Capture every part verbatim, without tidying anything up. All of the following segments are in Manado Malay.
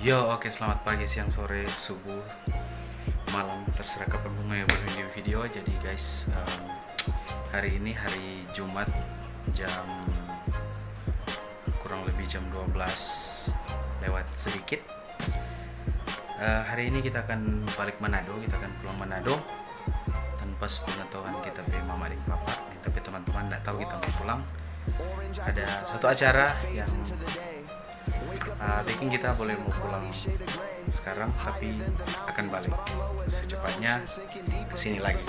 Yo, oke, selamat pagi, siang, sore, subuh, malam, terserah kapan mo ngoni baru di video. Jadi, guys, em, hari ini hari Jumat, jam, kurang lebih jam dua belas lewat sedikit. Eh, hari ini kita akan balik Manado, kita akan pulang Manado. Tanpa sepengetahuan kita pe mama deng papa, kita pe teman-teman nda tahu kita mo pulang. Ada satu acara yang, eh, bikin kita boleh mo pulang sekarang, tapi akan balik secepatnya ke sini lagi.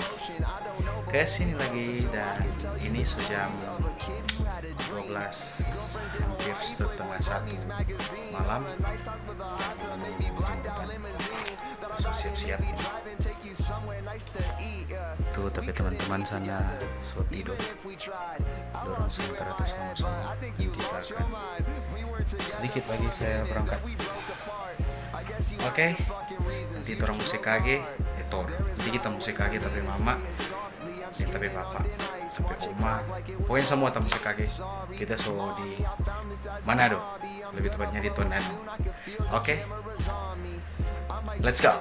Ke sini lagi, dan ini so jam dua belas, hampir setengah satu malam. Lagi menunggu jemputan. So siap-siap ini. Tuh, tapi teman-teman sana so tidur. Dorang sementara ta sama-sama. Dan kita akan sedikit lagi saya berangkat. Oke, nanti torang mo se kage, eh, torang. Nanti kita mo se kage tapi mama, eh, tapi papa, tapi oma. Pokoknya semua ta mo se kage. Kita so di Manado, lebih tepatnya di Tondano. Oke, let's go.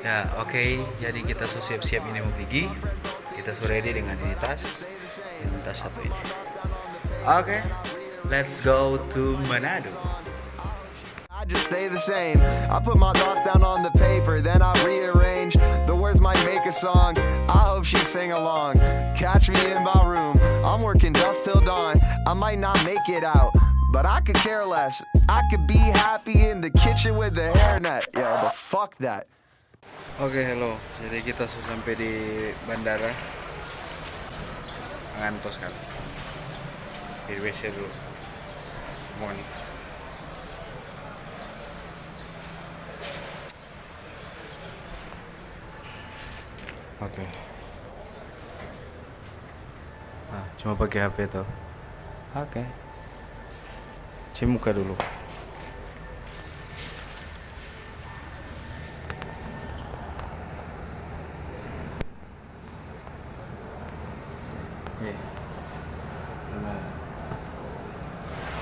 Ya, oke. Jadi kita so siap-siap ini mo pigi. Kita so ready dengan ini tas. Yang tas satu ini. Oke, let's go to Manado. I just stay the same. I put my thoughts down on the paper, then I rearrange. The words might make a song. I hope she sing along. Catch me in my room. I'm working dusk till dawn. I might not make it out, but I could care less. I could be happy in the kitchen with the hairnet. Yeah, but fuck that. Oke, hello. Jadi kita so sampe di bandara. Ngantos kan. Di W C dulu. Mohon. Oke. Nah, cuma pake H P to. Oke. Cuci muka dulu.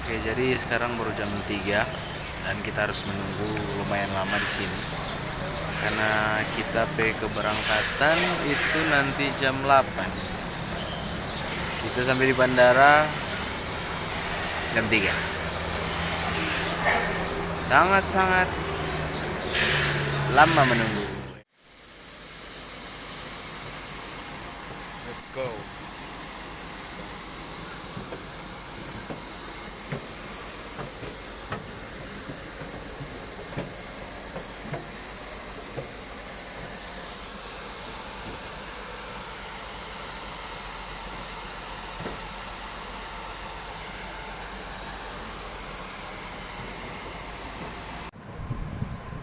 Oke, jadi sekarang baru jam tiga dan kita harus menunggu lumayan lama di sini karena kita pe keberangkatan itu nanti jam delapan. Kita sampai di bandara jam tiga. Sangat-sangat lama menunggu. Let's go.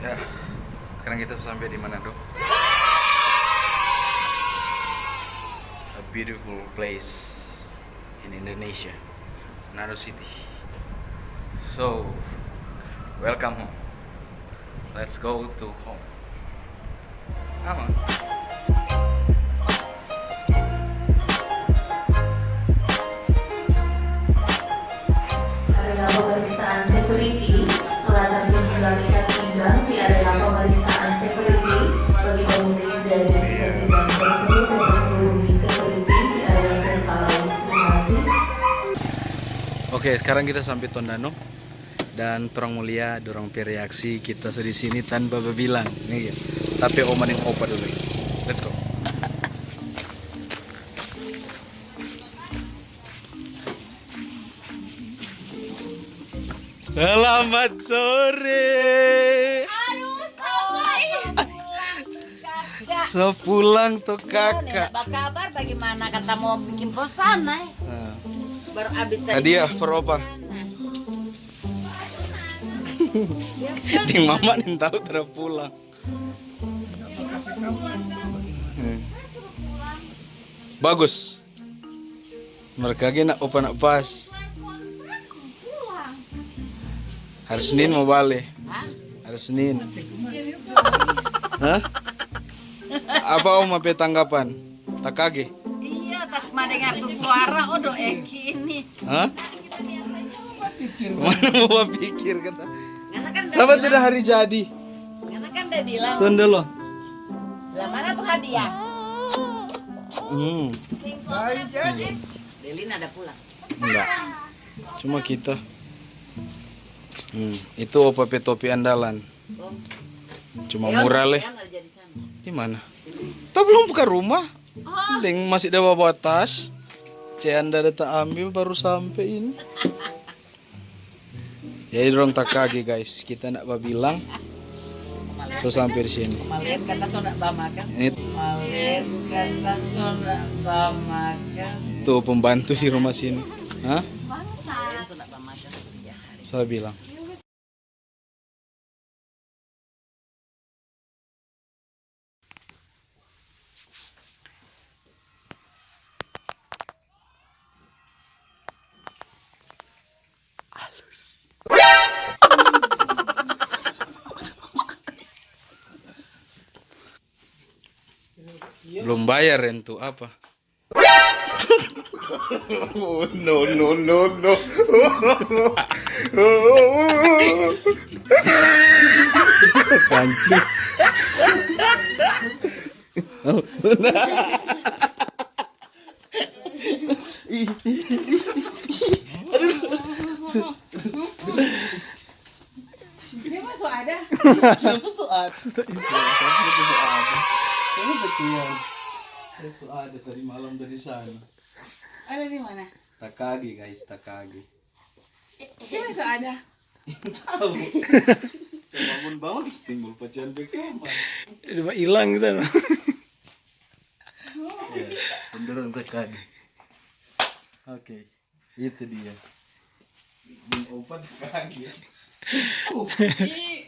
Ya, sekarang kita sampai di Manado. A beautiful place in Indonesia, Manado City. So, welcome home. Let's go to home. Come on. Area pemeriksaan security telah terjadi gangsa pinggang di area pemeriksaan security bagi pemudik dari tiga bidang tersebut untuk menghubungi security di area Centralized Gimnasium. Oke, sekarang kita sampai Tondano dan torang mo lia dorang pe reaksi kita so di sini tanpa babilang. Nih ya, tapi oma deng opa dulu. Let's go. Selamat sore. Aduh, sama ih. So pulang to kaka. Apa kabar? Bagaimana kata mau bikin pesan, eh? Nah, Baru habis tadi. Hadiah for opa. Deng mama nih tahu terus pulang. Hmm. Bagus. Mereka ge nak opa nak pas. Hari Senin mau bale. Hari Senin. Hah? Apa oma pe tanggapan? Takage? Iya, tak mau dengar tuh suara, odo eki ini. Hah? Mana mau pikir kata. Ngana kan udah Sahabat bilang. Udah hari jadi. Ngana kan udah bilang. Sondelo. Lah, mana tuh hadiah? Hmm. Belin ada pulang. Enggak. Cuma kita. Hmm, itu opa pe topi andalan. Oh. Cuma Leon, murah leh. Leon ada jadi sana. Di mana? Kita belum buka rumah. Oh. Deng masih ada bawa tas. Canda ada ta ambil baru sampai ini. Jadi dorang takage, guys, kita ndak babilang. So sampai di sini. Malen kata so ndak bamakan. Ini Malen kata so ndak bamakan. Tuh pembantu di rumah sini. Hah? Malen so ndak bamakan. Saya bilang. Belum bayar rentu apa? Oh, no, no, no, no. Kancing. Dia mah so ada. Dia mah so ada. Dia mah so ada. Dia mah kecian. Dia so ada tadi malam dari sana. Ada di mana? Takage, guys, takage. Dia mah so ada. Tahu. Bangun-bangun timbul pacian pe kamar. Dia mah hilang gitu. Ya, mendorong takage. Oke. Itu dia. Deng opat kaget. Ih.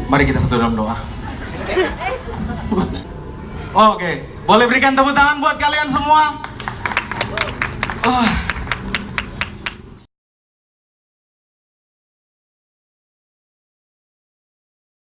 Mari kita satu dalam doa. Oke, boleh berikan tepuk tangan buat kalian semua. Oh,